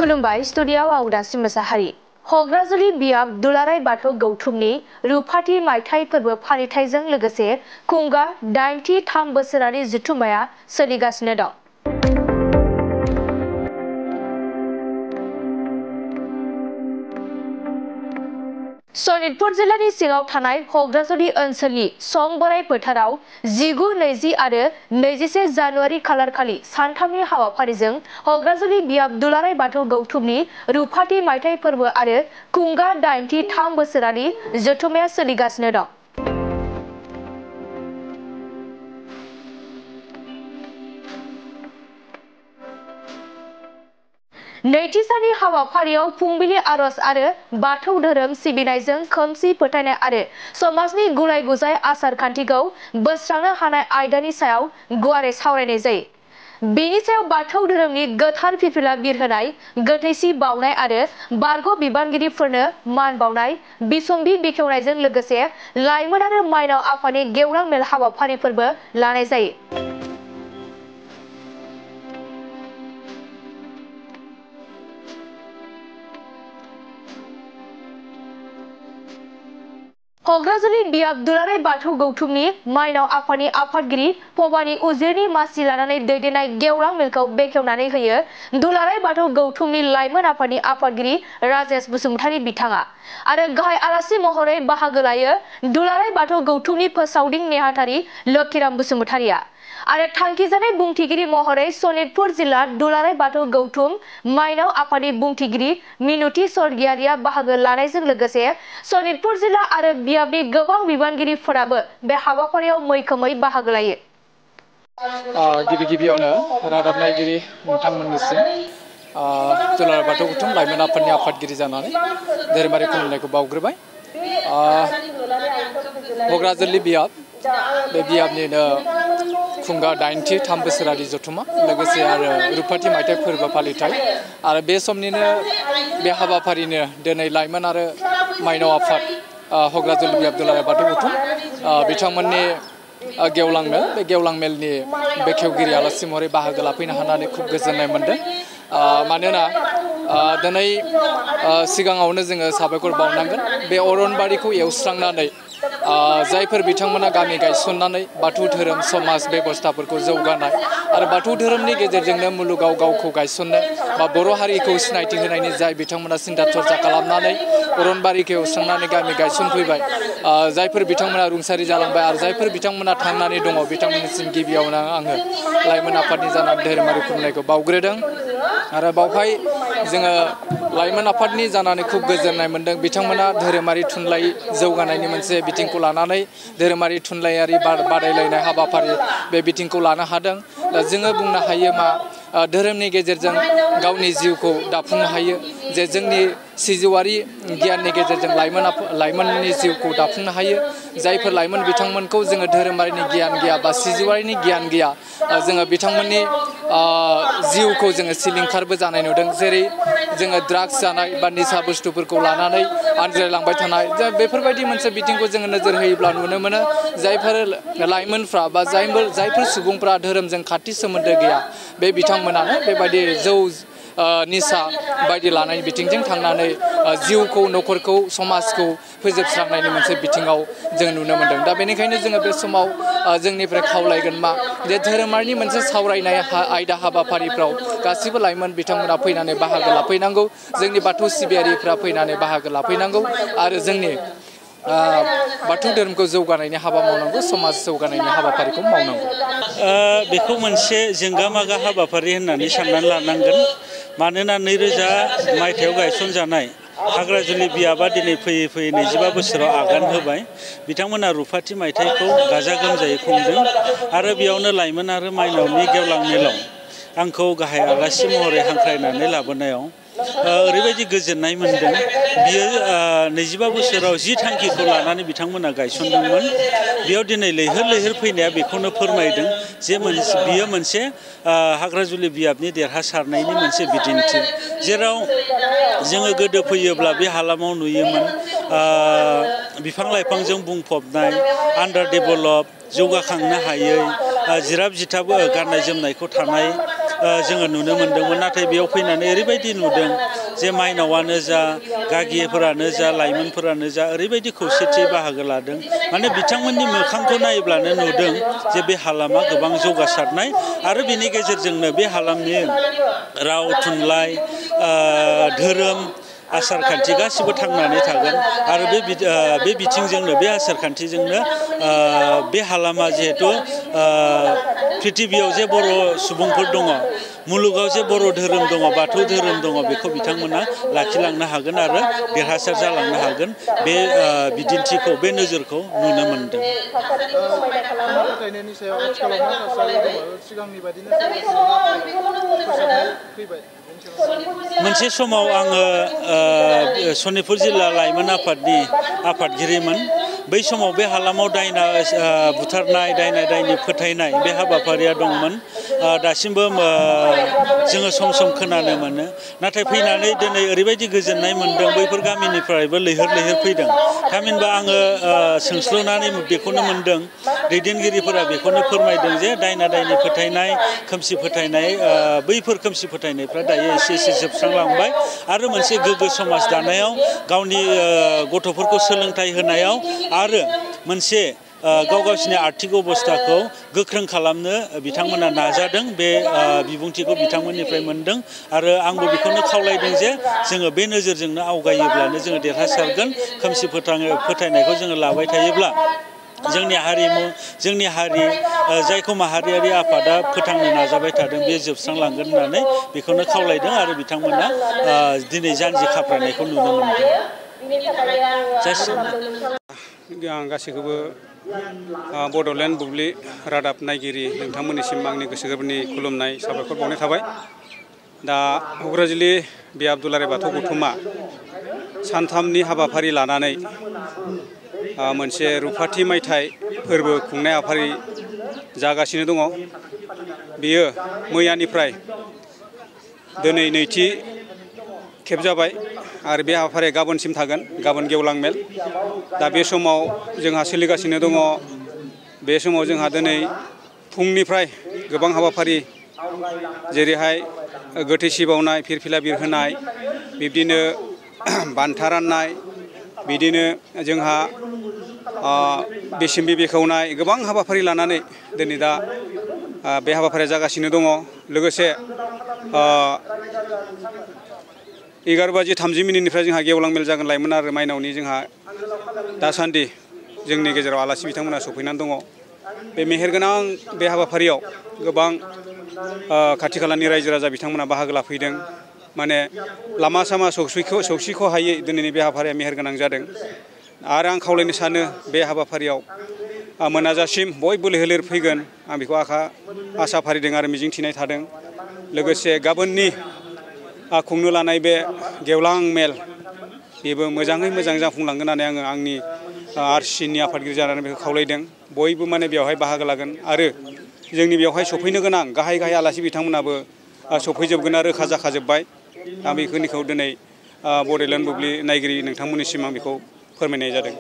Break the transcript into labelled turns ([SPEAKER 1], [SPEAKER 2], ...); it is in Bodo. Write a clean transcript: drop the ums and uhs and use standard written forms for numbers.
[SPEAKER 1] खुलुमबाय स्टुडियाव आं उदांस्रि मोसाहारि। हग्राजुलि बियाब दुलाराय बाथौ गौथुमनि रुफाथि मायथाइ फोरबो फालिथायजों लोगोसे खुंगा 8थि 3 बोसोरारि जथुम्माया सोलिगासिनो दं। सनितपुर जिल्लानि सिङाव थानाय हग्राजुलि ओनसोलनि संबोराय फोथाराव 19, 20 आरो 21 जानुवारि खालारखालि सानथामनि हाबाफारिजों हग्राजुलि बियाब दुलाराय बाथौ गौथुमनि रुफाथि मायथाइ फोरबो आरो खुंगा 8थि 3 बोसोरारि जथुम्माया सोलिगासिनो दं। नैथि साननि हाबाफारियाव फुंबिलि आरज आरो बाथौ धोरोम सिबिनायजों खोमसि फोथायनाय आरो समाजनि गुलाय गुजाय आसार खान्थिखौ बोस्रांनो हानाय आयदानि सायाव गुवारै सावरायनाय जायो। बेनि सायाव बाथौ धोरोमनि गोथार फिरफिला बिरहोनाय, गोथैसि बावनाय आरो बारग' बिबानगिरिफोरनो मान बावनाय, बिसम्बि बेखेवनायजों लोगोसे लाइमोन आरो माइनाव आफादनि गेवलां मेल हाबाफारिफोरबो लानाय जायो। हग्राजुलि बियाब दुलाराय बाथौ गौथुमनि माइनाव आफादनि आफादगिरि भबानि उजिरनि मासि लानानै दैदेननाय गेवलां मेलखौ बेखेवनानै होयो दुलाराय बाथौ गौथुमनि लाइमोन आफादनि आफादगिरि राजेश बसुमतारी बिथाङा आरो गाहाय आलासि महरै बाहागो लायो दुलाराय बाथौ गौथुमनि फोसावदिं नेहाथारि लोक्षिराम बसुमतारीया आरो थांखिजानाय बुंथिगिरि महरै सनितपुर जिल्ला दुलाराय बाथौ गौथुम माइनाव आफादनि बुंथिगिरि मिनुति स्वर्गियारिया बाहागो लानायजों लोगोसे सनितपुर जिल्ला आरो बियाबनि गोबां बिबानगिरिफोराबो बे हाबाफारियाव मैखोमै बाहागो लायो।
[SPEAKER 2] गिबियावनो रादाब नायगिरि नोंथांमोननिसिम दुलाराय बाथौ गौथुम लाइमोन आफादनि आफादगिरि जानानै धोरोमारि खुलुमनायखौ बावग्रोबाय। हग्राजुलि बियाब बे बियाबनिनो खुंगा 8थि 3 बोसोरारि जथुम्मा लोगोसे आरो रुफाथि मायथाइ फोरबो फालिथाय आरो बे समनिनो बे हाबाफारिनो दिनै लाइमोन आरो माइनाव आफाद हग्राजुलि बियाब दुलाराय बाथौ गौथुम बिथांमोननि गेवलां मेल, बे गेवलां मेलनि बेखेवगिरि आलासि महरै बाहागो लाफैनो हानानै खुब गोजोननाय मोनदों। मानोना दिनै सिगाङावनो जोङो साबायखर बावनांगोन बे अरनबारिखौ एवस्रांनानै जायफोर बिथांमोना गामि गायसननानै बाथौ धोरोम समाज बेबस्थाफोरखौ जौगानाय आरो बाथौ धोरोमनि गेजेरजोंनो मुलुगाव गावखौ गायसननो बा बर' हारिखौ सिनायथि होनायनि जाय बिथांमोना सिन्था चर्चा खालामनानै अरनबारिखौ एवस्रांनानै गामि गायसनफैबाय, जायफोर बिथांमोना रुंसारि जालांबाय आरो जायफोर बिथांमोना थांनानै दङ बिथांमोननिसिम गिबियावनो आङो लाइमोन आफादनि जानानै धोरोमारि खुलुमनायखौ बावग्रोदों आरो बावहाय जोङो लाइमोन आफादनि जानानै खुब गोजोननाय मोनदों। बिथांमोना धोरोमारि थुनलाइ जौगानायनि मोनसे बिथिंखौ लानानै धोरोमारि थुनलाइयारि बादायलायनाय हाबाफारि बे बिथिंखौ लानो हादों। दा जोङो बुंनो हायो मा धोरोमनि गेजेरजों गावनि जिउखौ दाफुंनो हायो, जे जोंनि सिजौआरि गियाननि गेजेरजों लाइमोननि जिउखौ दाफुंनो हायो। जायफोर लाइमोन बिथांमोनखौ जोङो धोरोमारिनि गियान गैया बा सिजौआरिनि गियान गैया, जोङो बिथांमोननि जिउखौ जोङो सिलिंखारबो जानाय नुदों। जेरै जोङो ड्राग्स जानाय बा निसा बुस्थुफोरखौ लानानै आनज्रायलांबाय थानाय, बेफोरबायदि मोनसे बिथिंखौ जोङो नोजोर होयोब्ला नुनो मोनो जायफोर लाइमोनफ्रा बा जायफोर सुबुंफ्रा धोरोमजों खाथि सोमोन्दो गैया बे बिथांमोनानो बेबायदि जौ निसा बायदि लानाय बिथिंजों थांनानै जिउखौ, न'खरखौ, समाजखौ फोजोबस्रांनायनि मोनसे बिथिङाव जों नुनो मोनदों। दा बेनिखायनो जोङो बे समाव जोंनिफ्राय खावलायगोन मा जे धोरोमारिनि मोनसे सावरायनाय आयदा हाबाफारिफ्राव गासिबो लाइमोन बिथांमोना फैनानै बाहागो लाफैनांगौ, जोंनि बाथौ सिबियारिफ्रा फैनानै बाहागो लाफैनांगौ आरो जोंनि बाथौ धोरोमखौ जौगानायनि हाबा मावनांगौ, समाज जौगानायनि हाबाफारिखौ मावनांगौ।
[SPEAKER 3] बेखौ मोनसे जोंगा मागा हाबाफारि होननानै साननानै लानांगोन। मानोना 2000 मायथाइयाव गायसनजानाय हग्राजुलि बियाबा दिनै फैयै फैयै 25 बोसोराव आगान होबाय। बिथांमोना रुफाथि मायथाइखौ गाजा गोमजायै खुंदों आरो बेयावनो लाइमोन आरो माइनावनि गेवलां मेलाव आंखौ गाहाय आलासि महरै हांख्रायनानै लाबोनायाव ओरैबायदि गोजोननाय मोनदों। बियो 25 बोसोराव जि थांखिखौ लानानै बिथांमोना गायसनदोंमोन, बेयाव दिनै लैहोर लैहोर फैनाया बेखौनो फोरमायदों जे बियो मोनसे हग्राजुलि बियाबनि देरहासारनायनि मोनसे बिदिन्थि। जेराव जोङो गोदो फैयोब्ला बे हालामाव नुयोमोन बिफां लाइफांजों बुंफबनाय, आन्डार डेभेलप, जौगाखांनो हायै, जिराब जिथाब गाननाय जोमनायखौ थानाय जोङो नुनो मोन्दोंमोन नाथाय बेयाव फैनानै ओरैबायदि नुदों जे माइनावानो जा गागिफोरानो जा लाइमोनफोरानो जा ओरैबायदि खौसेथि बाहागो लादों माने बिथांमोननि मोखांखौ नायोब्लानो नुदों जे बे हालामा गोबां जौगासारनाय आरो बेनि गेजेरजोंनो बे हालामनि राव थुनलाइ धोरोम आसार खान्थि गासिबो थांनानै थागोन आरो बे बिथिंजोंनो बे आसार खान्थिजोंनो बे हालामा जिहेतु पृथिबियाव जे बर' सुबुंफोर दङ मुलुगाव जे बर' धोरोम दङ बाथौ धोरोम दङ बेखौ बिथांमोना लाखिलांनो हागोन आरो देरहासार जालांनो हागोन बे बिदिन्थिखौ बे नोजोरखौ नुनो मोनदों।
[SPEAKER 4] फोथायनायनि सायाव आथिखालाव मा थासारि दङ सिगांनि बायदिनो फोसाबनाय फैबाय
[SPEAKER 3] मोनसे समाव आङो सनितपुर जिल्ला लाइमोन आफादनि आफादगिरिमोन बै समाव बे हालामाव दायना बुथारनाय दायना दायनि फोथायनाय बे हाबाफारिया दंमोन दासिमबो जोङो सम सम खोनानो मोनो नाथाय फैनानै दिनै ओरैबायदि गोजोननाय मोनदों बैफोर गामिनिफ्रायबो लैहोर लैहोर फैदों थामहिनबा आङो सोंस्लुनानै बेखौनो मोनदों दैदेनगिरिफोरा बेखौनो फोरमायदों जे दायना दायनि फोथायनाय खोमसि फोथायनाय बैफोर खोमसि फोथायनायफ्रा दायो एसे एसे जोबस्रांलांबाय आरो मोनसे गोग्गो समाज दानायाव गावनि गथ'फोरखौ सोलोंथाइ होनायाव आरो मोनसे गावसिनि आर्थिक अबस्थाखौ गोख्रों खालामनो बिथांमोना नाजादों बे बिबुंथिखौ बिथांमोननिफ्राय मोनदों आरो आंबो बेखौनो खावलायदों जे जोङो बे नोजोरजोंनो आवगायोब्लानो जोङो देरहासारगोन खोमसि फोथायनायखौ जोङो लाबाय थायोब्ला जोंनि हारिमु जोंनि हारि जायखौ माहारियारि आफादा फोथांनो नाजाबाय थादों बे जोबस्रांलांगोन होननानै बेखौनो खावलायदों आरो बिथांमोना दिनै जानजि खाफ्रानायखौ नुनो मोनदों।
[SPEAKER 5] आं गासैखौबो बड'लेण्ड बुब्लि रादाब नायगिरि नोंथांमोननिसिम आंनि गोसो गोरबोनि खुलुमनाय साबायखर बावनाय थाबाय। दा क'क्राझारनि बे आब्दुलारि बाथौ गौथुमा सानथामनि हाबाफारि लानानै मोनसे रुफाथि मायथाइ फोरबो खुंनाय हाबाफारि जागासिनो दङ। बेयो मैयानिफ्राय दिनै नैथि खेब जाबाय आरो बे हाबाफारिया गाबोनसिम थागोन गाबोन गेवलां मेल। दा बे समाव जोंहा सोलिगासिनो दङ बे समाव जोंहा दिनै फुंनिफ्राय गोबां हाबाफारि जेरैहाय गोथैसि बावनाय फिरफिला बिरहोनाय बिब्दिनो बान्था राननाय बिदिनो जोंहा बिसिम्बि बेखेवनाय गोबां हाबाफारि लानानै दिनै दा बे हाबाफारिया जागासिनो दङ। लोगोसे 11:30 जोंहा गेवलां मेल जागोन लाइमोन आरो माइनावनि जोंहा दासान्दि जोंनि गेजेराव आलासि बिथांमोना सफैनानै दङ। बे मेहेरगोनां बे हाबाफारियाव गोबां खाथि खालानि रायजो राजा बिथांमोना बाहागो लाफैदों। माने लामा सामा सौसिख' हायै दिनैनि बे हाबाफारिया मेहेरगोनां जादों आरो आं खावलायनो सानो बे हाबाफारियाव मोनाजासिम बयबो लैहोर लैहोर फैगोन आं बेखौ आसा फारिदों आरो मिजिंथिनाय थादों। लोगोसे गाबोननि खुंनो लानाय बे गेवलां मेल बेबो मोजाङै मोजां जाफुंलांगोन होननानै आङो आंनि आरसिनि आफादगिरि जानानै बेखौ खावलायदों। बयबो माने बेवहाय बाहागो लागोन आरो जोंनि बेवहाय सफैनो गोनां गाहाय गाहाय आलासि बिथांमोनाबो सफैजोबगोन आरो रोखा जाखाजोब्बाय। आं बेखिनिखौ दिनै बड'लेण्ड बुब्लि नायगिरि नोंथांमोननिसिम आं बेखौ फोरमायनाय जादों।